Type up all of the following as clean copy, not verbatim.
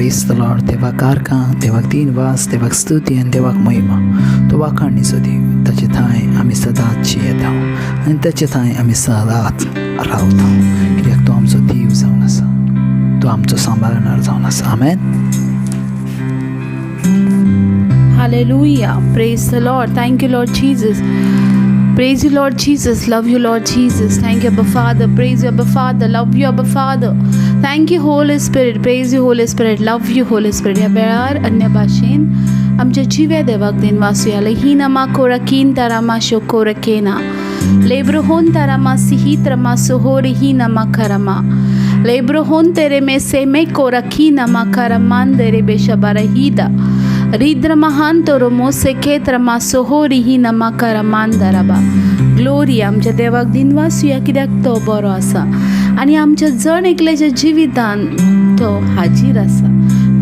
प्रेज the Lord. देवाक कारकां, देवाक तीन वास, देवाक स्तुती आनी देवाक महिमा. तो वाखाणीचो देव. ताचे थांय आमी सदांच येता आनी ताचे थांय आमी सदांच रावता, कित्याक तो आमचो देव जावन आसा, तो आमचो सांबाळणार जावन आसा. आमेन. Hallelujah. Praise the Lord. Thank you, Lord Jesus. Praise you, Lord Jesus. Love you, Lord Jesus. Thank you, Abba Father. Praise you, Abba Father. Love you, Abba Father. Thank you, Holy Spirit. Praise you, Holy Spirit. Love you, Holy Spirit. ह्या वेळार अन्य भाशेन आमच्या जिव्या देवाक दिनवासूया. हिनमा कोरकीन तरामा शोकोरकेना लेब्रोहोन तरामा सिहित्रमा सोहोर ही नमा खरमा लेब्रोहोन तेरे में सेमे कोरखी नमा खरमान देरे बेशबरहीदा रिद्रमहान सेकेत्रमा सोहोरिही नमा करमान दराबा. ग्लोरी. आमच्या देवाक दिनवासूया, कित्याक तो बरो आसा आनी आमच्या जण एकल्याच्या जिवितान तो हाजीर आसा,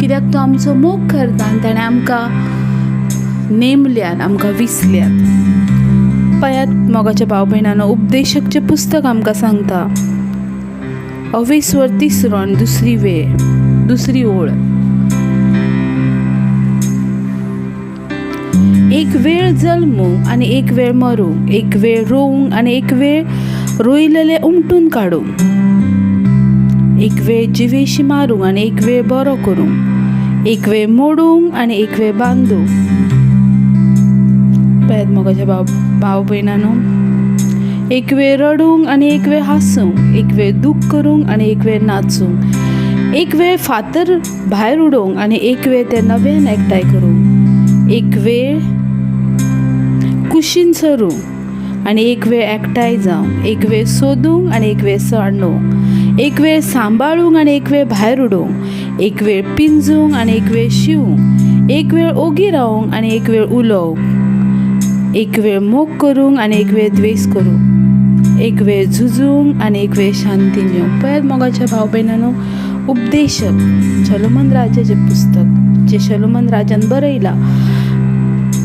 कित्याक तो आमचो मोग करता आनी ताणें आमकां नेमल्यात, आमकां विसल्यात. पयात मोगाच्या भाव भयणानो, उपदेशकचें पुस्तक आमकां सांगता, अवेस्वर तिसरो आनी दुसरी वेळ, दुसरी ओळ. एक वेळ जल्मूंक आनी एक वेळ मरूंक, एक वेळ रोवंक आनी एक वेळ रोयलेलें उमटून काडूंक, एक वेळ जिवेशी मारूंक आनी एक वेळ बरो करूंक, एक वेळ मोडूंक आनी एक वेळ बांदूंक. पळयात मोगाच्या भाव भाव भयणानो, एक वेळ रडूंक आनी एक वेळ हांसूंक, एक वेळ दूख करूंक आनी एक वेळ नाचूंक, एक वेळ फातर भायर उडोवंक आनी एक वेळ ते नव्यान एकठांय करूंक, एक वेळ कुशीन सरूंक आनी एक वेळ एकठांय जावंक, एक वेळ सोदूंक आनी एक वेळ सांडूंक, एक वेळ सांबाळूंक आनी एक वेळ भायर उडोवंक, एक वेळ पिंजूंक आनी एक वेळ शिवूंक, एक वेळ ओगी रावूंक आनी एक वेळ उलोवंक, एक वेळ मोग करूंक आनी एक वेळ द्वेस करूंक, एक वेळ झुजूंक आनी एक वेळ शांतीन येवंक. पळयात मोगाच्या भाव भयणानो, उपदेशक शलोमन राजाचें पुस्तक जें शलोमन राजान बरयलां,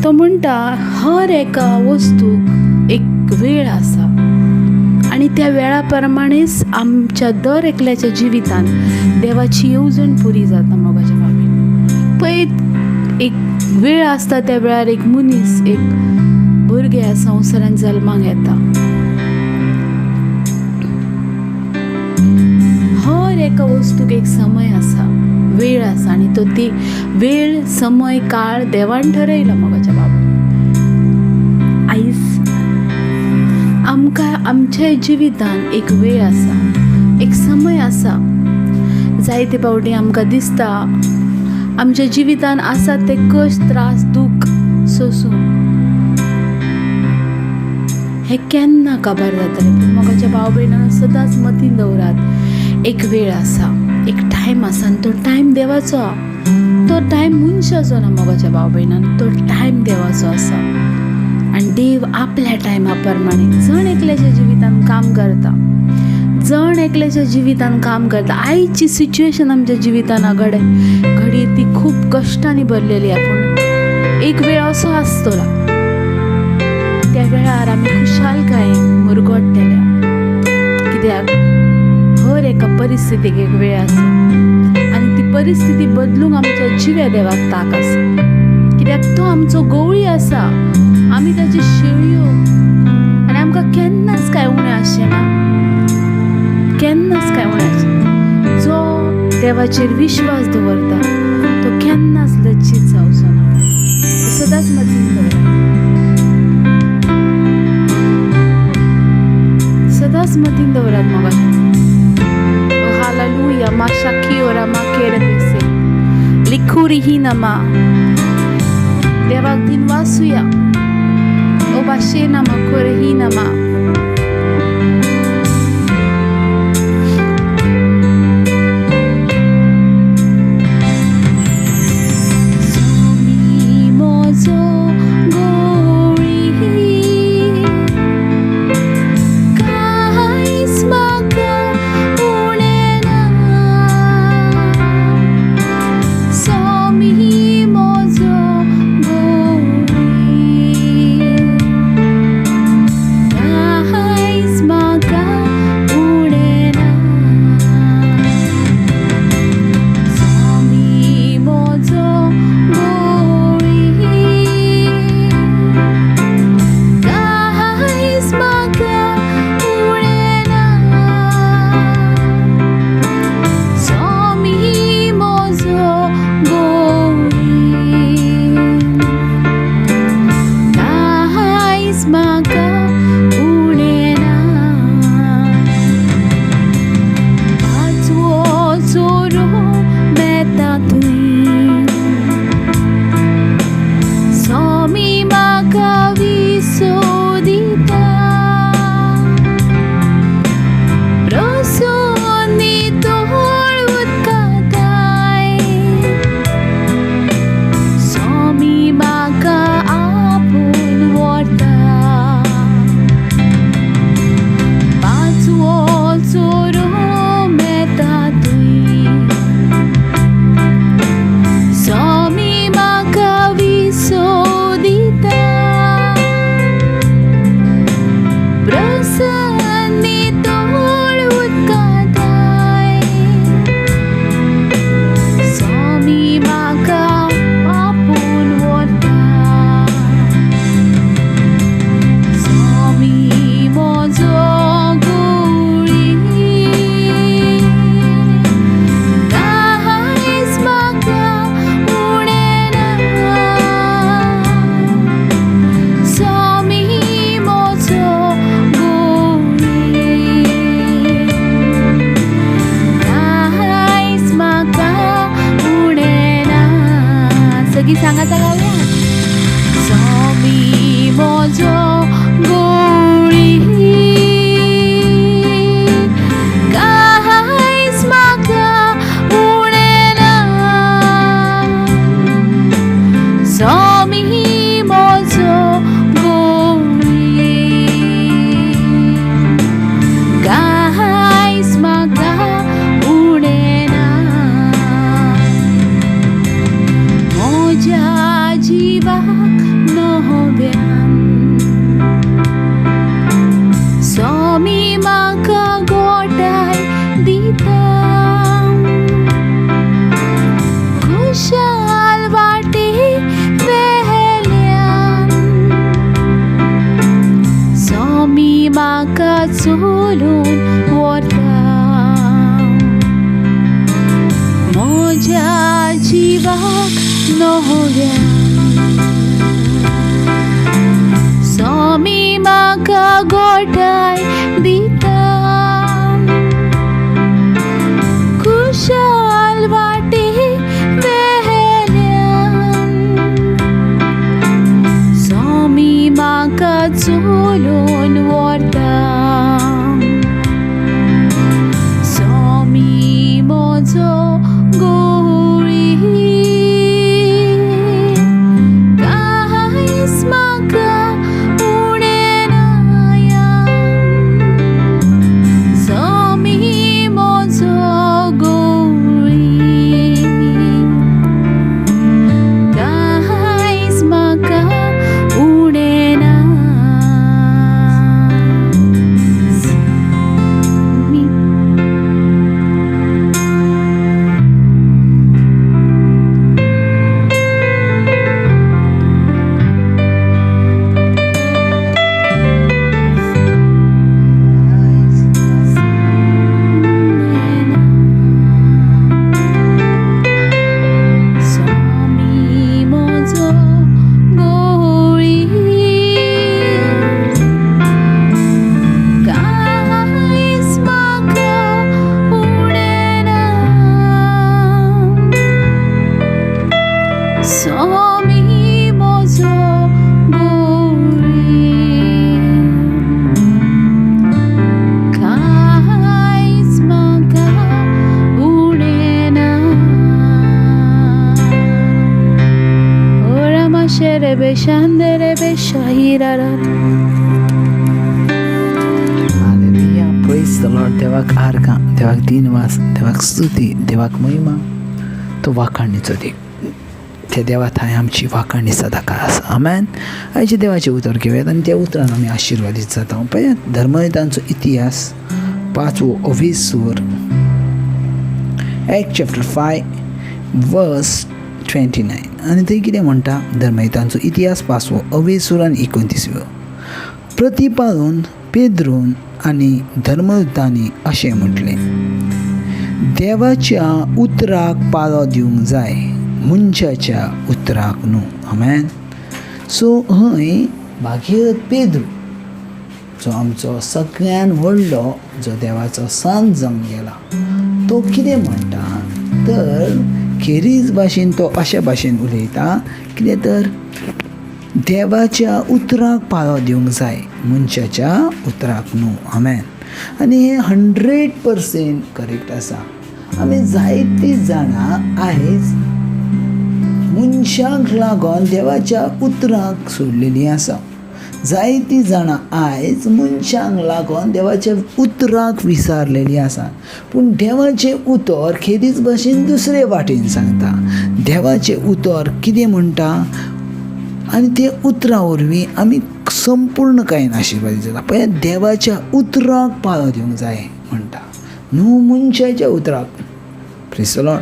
तो म्हणटा हर एका वस्तूक एक वेळ आसा आनी त्या वेळा प्रमाणेच आमच्या दर एकल्याच्या जिवितान देवाची येवजण पुरी जाता. मोगाच्या बाबतींत पळय, एक वेळ आसता, त्या वेळार एक मनीस, एक भुरगें ह्या संवसारांत जल्माक येता. हर एका वस्तूक एक समय आसा, वेळ आसा आनी तो ती वेळ, समय, काळ देवान ठरयला. मोगाच्या बाबा, आयज आमकां आमच्या जिवितान एक वेळ आसा, एक समय आसा. जायते फावटी आमकां दिसता आमच्या जिवितान आसा ते कश्ट, त्रास, दूख सोसून हे केन्ना काबार जातलें. पूण मोगाच्या भाव भयणांनो, सदांच मतीन दवरात, एक वेळ आसा, एक टायम आसा आनी तो टायम देवाचो. तो टायम मनशाचो ना. मोगाच्या भाव भयणांनो, तो टायम देवाचो आसा आनी देव आपल्या टायमा प्रमाणे जण एकल्याच्या जिवितान काम करता, जण एकल्याच्या जिवितान काम करता. आयची सिच्युएशन आमच्या जिवितान घडे घडये ती खूब कश्टांनी भरलेली आहा, पूण एक वेळ असो आसतलो त्या वेळार आमी खुशालकायेन मुरगोट्टले, कित्याक हर एका परिस्थितीक एक वेळ आसा आनी ती परिस्थिती बदलूंक आमच्या जिव्या देवाक ताक आसा, कित्याक तो आमचो गवळी आसा, आमी ताची शेळयो आनी आमकां केन्नाच कांय उणें आसचें ना, केन्नाच कांय उणें आसचें. जो देवाचेर विश्वास दवरता तो केन्नाच लज्जीत जावचो ना. सदांच मतीन दवरात, सदांच मतीन दवरात मोगाच्या. हालेलुया. मा शाकीओरा मा केरपेसे लिखुरी नमा. देवाक दिनवासूया. ओ बाशे नमा कोरही नमा. स्वामी म्हजो गोळी, कांयच म्हाका उणें ना. स्वामी म्हजो गोळी, चोरू मेता तुंय स्वामी म्हाका विसो दिता प्रसन्नी तोळ उदकाताय स्वामी म्हाका आपूण व्हरता पांचवो चोरू मेता तुंय स्वामी म्हाका विसो दिता प्रसन्नी तोळ उदकाताय स्वामी म्हाका आपूण व्हरता स्वामी म्हजो गुळी कांयच म्हाका उणें ना स्वामी म्हजो गुळी कांयच म्हाका उणें ना सगळीं सांगाता गावया स्वामी म्हजो गुळी कांयच म्हाका उणें ना स्वामी म्हजो गुळी कांयच म्हाका उणें ना म्हज्या जिवाक नव्यान स्वामी म्हाका गोठाय दिता खुशाल वाटे वेल्यान स्वामी म्हाका चलून व्हरता म्हज्या जिवाक नव्यान स्वामी म्हाका गोठाय दिता खुशाल वाटे वेल्यान स्वामी म्हाका चलून व्हरता स्वामी म्हजो गुळी कांयच म्हाका उणें ना स्वामी म्हजो गुळी कांयच म्हाका उणें ना स्वामी. स्वामी म्हजो गुळी कांयच म्हाका उणें ना स्वामी म्हजो गुळी कांयच म्हाका उणें ना Ora masherebe shanderebe shahirara. Hallelujah. Praise the Lord. देवाक आर्गां, देवाक दिनवास, देवाक स्तुती, देवाक महिमा. तो वाखाणीचो देव. त्या देवा थांय आमची वाखाणी सदांकाळ आसा. आमेन. आयचें देवाचें उतर घेवयात आनी त्या उतरान आमी आशिर्वादीत जाता. पळयात धर्मयुतांचो इतिहास पांचवो अविसूर, Act chapter 5 verse 29. आनी थंय कितें म्हणटा? धर्मयुतांचो इतिहास पांचवो अवेसूर आनी 29व्यो. प्रतिपालून पेद्रून आनी धर्मदूतांनी अशें म्हटलें, देवाच्या उतराक पाळो दिवंक जाय, मनशाच्या उतराक न्हू. आमेन. सो हय भागीरथ पेद्रू जो आमचो सगळ्यान व्हडलो, जो देवाचो संत जावन गेला, तो कितें म्हणटा? तर खेरीज भाशेन तो अशे भाशेन उलयता कितें तर देवाच्या उतराक पाळो दिवंक जाय, मनशाच्या उतराक न्हू. आमेन. आनी हें 100% करेक्ट आसा. आमी जायतीं जाणां आयज मनशांक लागून देवाच्या उतराक सोडलेलीं आसा. जायतीं जाणां आयज मनशांक लागून देवाच्या उतराक विसारलेलीं आसा. पूण देवाचें उतर खेरीज भाशेन दुसरे वाटेन सांगता. देवाचें उतर कितें म्हणटा आनी ते उतरां वरवीं आमी संपूर्णकायेन आशिर्वादीत जाता. पळय, देवाच्या उतराक पाळो दिवंक जाय म्हणटा, न्हू मनशाच्या उतराक. Praise the Lord.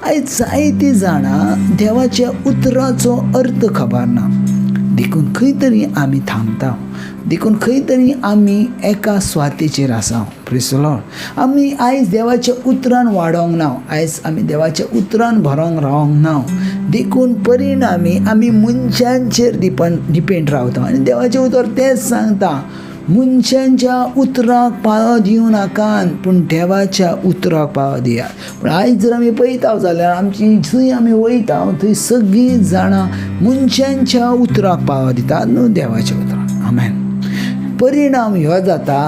आयज जायतीं जाणां देवाच्या उतराचो अर्थ खबर ना, देखून खंय तरी आमी थांबता, देखून खंय तरी आमी एका स्वातेचेर आसा. Praise the Lord. आमी आयज देवाच्या उतरान वाडोंक ना, आयज आमी देवाच्या उतरान भरोंक रावोंक ना, देखून परिणामी आमी मनशांचेर डिपेंड रावता. आनी देवाचें उतर तेंच सांगता, मनशांच्या उतराक पाळो दिवं नाकात, पूण देवाच्या उतराक पाळो दियात. पूण आयज जर आमी पळयता जाल्यार आमची जंय आमी वयता थंय सगळीं जाणां मनशांच्या उतराक पाळो दितात, न्हू देवाच्या उतराक. आमेन. परिणाम ह्यो जाता,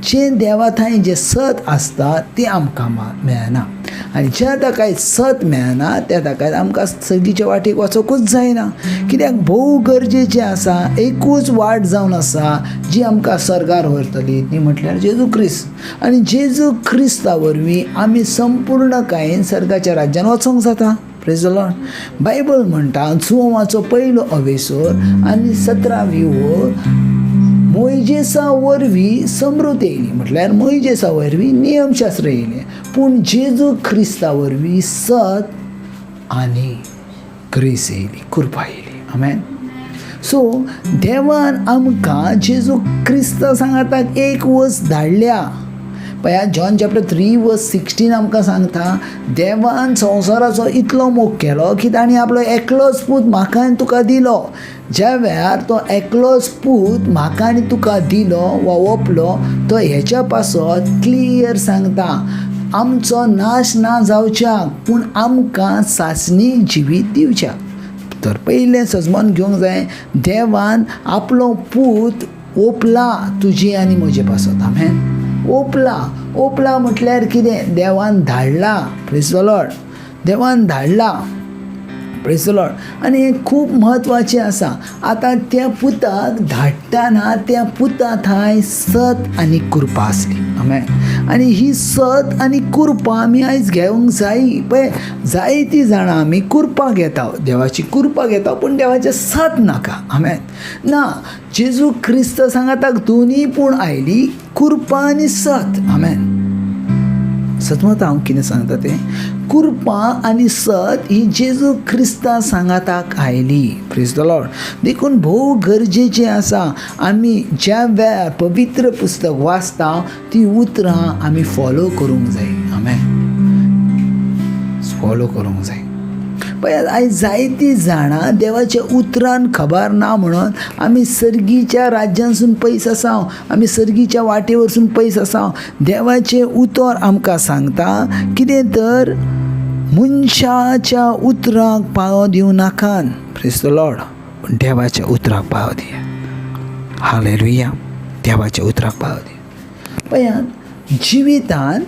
जें देवा थंय जें सत आसता तें आमकां मेळना, आनी ज्या ताका सत मेळना त्या ताका आमकां सर्गीच्या वाटेक वचोंकूच जायना. कित्याक भोव गरजेचें आसा, एकूच वाट जावन आसा जी आमकां सर्गार व्हरतली, ती म्हटल्यार जेजू क्रिस्त. आनी जेजू क्रिस्ता वरवीं आमी संपूर्णकायेन सर्गाच्या राज्यान वचोंक जाता. Praise the Lord. Bible म्हणटा जुवांचो पयलो अवेसोर आनी 17वी ओळ, मोयजेसा वरवीं समृद्ध येयली, म्हटल्यार मोयजेसा वरवीं नियमशास्त्र येयलें, पूण जेजू क्रिस्ता वरवीं सत आनी ग्रेस येयली, कृपा येयली. आमेन. सो देवान आमकां जेजू क्रिस्ता सांगाताक एक वस्त धाडल्या. पळया, जॉन चॅप्टर 3 वर्स 16 आमकां सांगता, देवान संवसाराचो इतलो मोग केलो की ताणें आपलो एकलोच पूत म्हाका आनी तुका दिलो. ज्या वेळार तो एकलोच पूत म्हाका आनी तुका दिलो वा ओंपलो, तो हेच्या पासत क्लियर सांगता, आमचो नाश ना जावच्याक, पूण आमकां सासणी जिवीत दिवच्याक. तर पयलें सजमन घेवंक जाय, देवान आपलो पूत ओंपला तुजी आनी म्हजे पासत. आमेन. ओंपला, ओंपला म्हटल्यार कितें? देवान धाडला. Praise the Lord. देवान धाडला. Praise the Lord. आनी हें खूब म्हत्वाचें आसा. आतां त्या पुताक धाडटाना त्या पुता थंय सत आनी कृपा आसली. आमेन. आनी ही सत आनी कृपा आमी आयज घेवंक जायी. पळय, जायतीं जाणां आमी कृपा घेता, देवाची कृपा घेता, पूण देवाचें सत नाका. आमेन. ना, जेजू क्रिस्त सांगाताक दोनूय पूण आयली, कृपा आनी सत. आमेन. सतमत हांव कितें सांगता तें, कृपा आनी सत ही जेजू क्रिस्ता सांगाताक आयली. Praise the Lord. देखून भोव गरजेचें आसा आमी ज्या वेळार पवित्र पुस्तक वाचता ती उतरां आमी फॉलो करूंक जाय. आमेन. फॉलो करूंक जाय. पळयात, आयज जायतीं जाणां देवाच्या उतरान खबर ना म्हणून आमी सर्गीच्या राज्यांसून पयस आसा, आमी सर्गीच्या वाटे वरसून पयस आसा. देवाचें उतर आमकां सांगता कितें तर, मनशाच्या उतराक पाळो दिवं नाकात. Praise the Lord. पूण देवाच्या उतराक पाळो दिया. हालेलुया. देवाच्या उतराक पाळो दिया. पळयात, जिवितान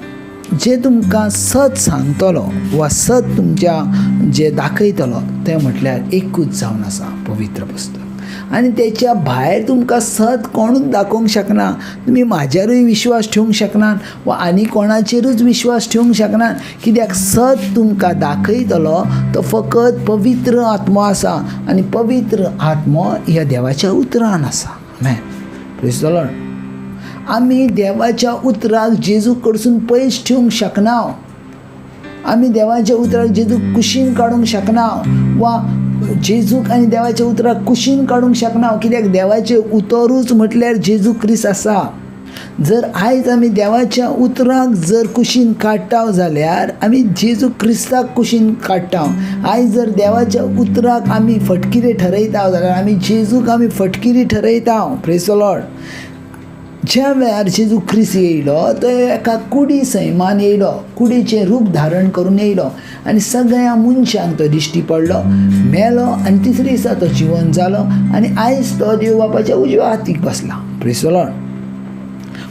जे तुमकां सत सांगतलो वा सत तुमच्या जे दाखयतलो तें म्हटल्यार एकूच जावन आसा पवित्र पुस्तक. आनी तेच्या भायर तुमकां सत कोणूच दाखोवंक शकना. तुमी म्हाजेरूय विश्वास ठेवंक शकनात वा आनी कोणाचेरूच विश्वास ठेवंक शकनात, कित्याक सत तुमकां दाखयतलो तो फकत पवित्र आत्मो आसा, आनी पवित्र आत्मो ह्या देवाच्या उतरान आसा. आमेन. Praise the Lord. आमी देवाच्या उतराक जेजू कडसून पयस ठेवंक शकना. आमी देवाच्या उतराक जेजूक कुशीन काडूंक शकना वा जेजूक आनी देवाच्या उतराक कुशीन काडूंक शकना, कित्याक देवाचें उतरूच म्हटल्यार जेजू क्रिस्त आसा. जर आयज आमी देवाच्या उतराक जर कुशीन काडटा जाल्यार आमी जेजू क्रिस्ताक कुशीन काडटा. आयज जर देवाच्या उतराक आमी फटकिरे ठरयता जाल्यार आमी जेजूक आमी फटकिरी ठरयता. Praise the Lord. ज्या वेळार जेजू क्रिस्त येयलो तो एका कुडी सैमान येयलो, कुडीचें रूप धारण करून येयलो आनी सगळ्या मनशांक तो दिश्टी पडलो, मेलो आनी तिसरे दिसा तो जिवन जालो आनी आयज तो देव बापाच्या उजव्या हातीक बसला. Praise the lord.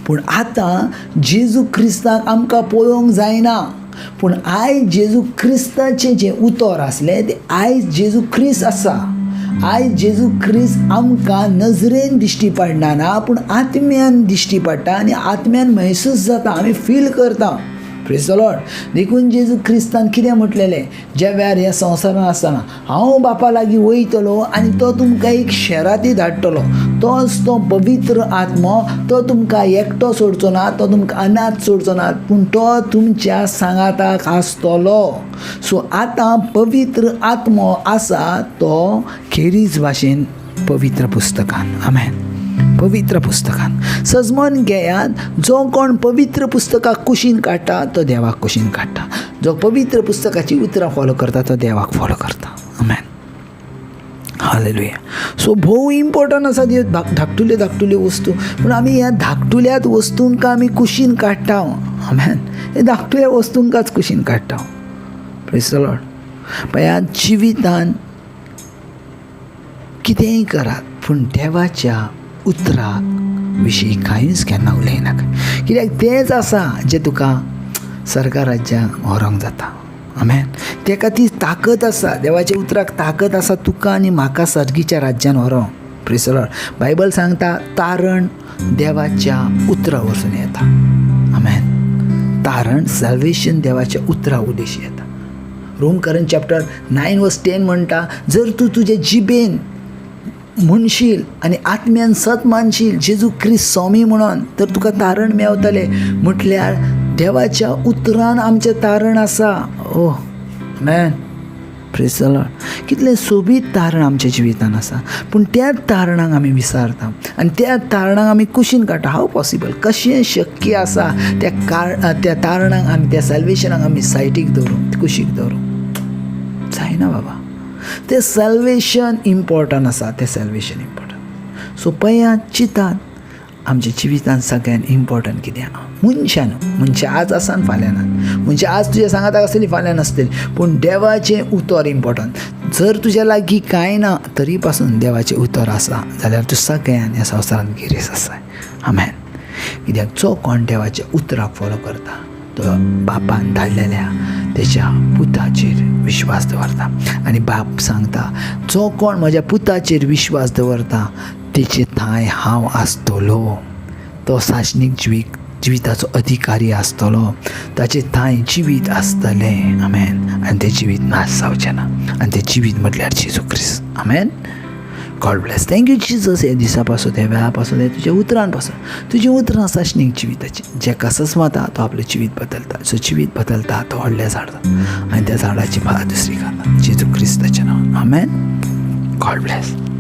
पूण आतां जेजू क्रिस्ताक आमकां पळोवंक जायना, पूण आयज जेजू क्रिस्ताचें जें उतर आसलें तें आयज जेजू क्रिस्त आसा. आयज जेजू क्रिस्त आमकां नजरेन दिश्टी पडना ना, पूण आत्म्यान दिश्टी पडटा आनी आत्म्यान महसूस जाता, आमी फील करता. Praise the lord. देखून जेजू क्रिस्तान कितें म्हटलेलें ज्या वेळार ह्या संवसारान आसतना, हांव बापा लागीं वयतलो आनी तो तुमकां एक शेराती धाडटलो, तोच तो पवित्र आत्मो, तो तुमकां एकटो सोडचो ना, तो तुमकां अनाथ सोडचो ना, पूण तो तुमच्या सांगाताक आसतलो. सो आतां पवित्र आत्मो आसा तो खेरीज भाशेन पवित्र पुस्तकान. आमेन. पवित्र पुस्तकान सजमन घेयात, जो कोण पवित्र पुस्तकाक कुशीन काडटा तो देवाक कुशीन काडटा, जो पवित्र पुस्तकाची उतरां फॉलो करता तो देवाक फॉलो करता. आमेन. हालेलुया. सो भोव इम्पोर्टंट आसा त्यो धाकटुल्यो धाकटुल्यो वस्तू, पूण आमी ह्या धाकटुल्याच वस्तूंक आमी कुशीन काडटा. आमेन. हे धाकटुल्या वस्तूंकाच कुशीन काडटा. Praise the lord. पळयात, जिवितान कितेंय करात पूण देवाच्या उतराक विशीं कांयच केन्ना उलयनाका, कित्याक तेंच आसा जें तुका सर्गा राज्याक व्हरोंक जाता. आमेन. तेका ती ताकद आसा, देवाच्या उतराक ताकद आसा तुका आनी म्हाका सर्गीच्या राज्यान व्हरोंक. Praise the lord. Bible सांगता तारण देवाच्या उतरा वरसून येता. आमेन. तारण सॅल्वेशन देवाच्या उतरा उदेशी येता. रोमकरण चॅप्टर 9 वर्स 10 म्हणटा, जर तूं तुजे जिबेन म्हणशील आनी आत्म्यान सत मानशील जेजू क्रिस्त स्वामी म्हणून, तर तुका तारण मेवतलें. म्हटल्यार देवाच्या उतरान आमचें तारण आसा. Oh man, praise the lord. कितलें सोबीत तारण आमच्या जिवितान आसा, पूण त्या तारणाक आमी विसारता आनी त्या तारणाक आमी कुशीन काडटा. हाव पॉसिबल, कशें शक्य आसा त्या तारणाक आमी, त्या सॅल्वेशनाक आमी सायटीक दवरूंक, कुशीक दवरूंक जायना बाबा. तें सॅल्वेशन इम्पॉर्टंट आसा, तें सॅल्वेशन इम्पॉर्टंट. सो पळयात, चिंतात आमच्या जिवितान सगळ्यान इम्पॉर्टंट कितें आहा. मनशान, मनशां आज आसा आनी फाल्यां ना, मनशां आज तुज्या सांगाताक आसतली फाल्यां नासतली, पूण देवाचें उतर इम्पॉर्टंट. जर तुज्या लागीं कांय ना तरी पासून देवाचें उतर आसा जाल्यार तूं सगळ्यान ह्या संवसारांत गिरेस्त आसाय. आमेन. कित्याक जो कोण देवाच्या उतराक फॉलो करता तो बापान धाडलेल्या तेच्या पुताचेर विश्वास दवरता. आनी बाप सांगता, जो कोण म्हज्या पुताचेर विश्वास दवरता तेचे थांय हांव आसतलो, तो सासणीक जिविताचो अधिकारी आसतलो, ताचे थांय जिवीत आसतलें. आमेन. आनी तें जिवीत नाश जावचें ना, आनी तें जिवीत म्हटल्यार जेजू क्रिस्त. आमेन. God bless. Thank you Jesus. ह्या दिसा पासून, ह्या वेळा पासून, ह्या तुज्या उतरान पासून, तुजी उतरां सासणीक जिविताची. जेका सस्माता तो आपलें जिवीत बदलता, जो जिवीत बदलता तो व्हडलें झाड जाता आनी त्या झाडाची फळां दुसरी खाता. जेजू क्रिस्ताचें नांव. आमेन. God bless.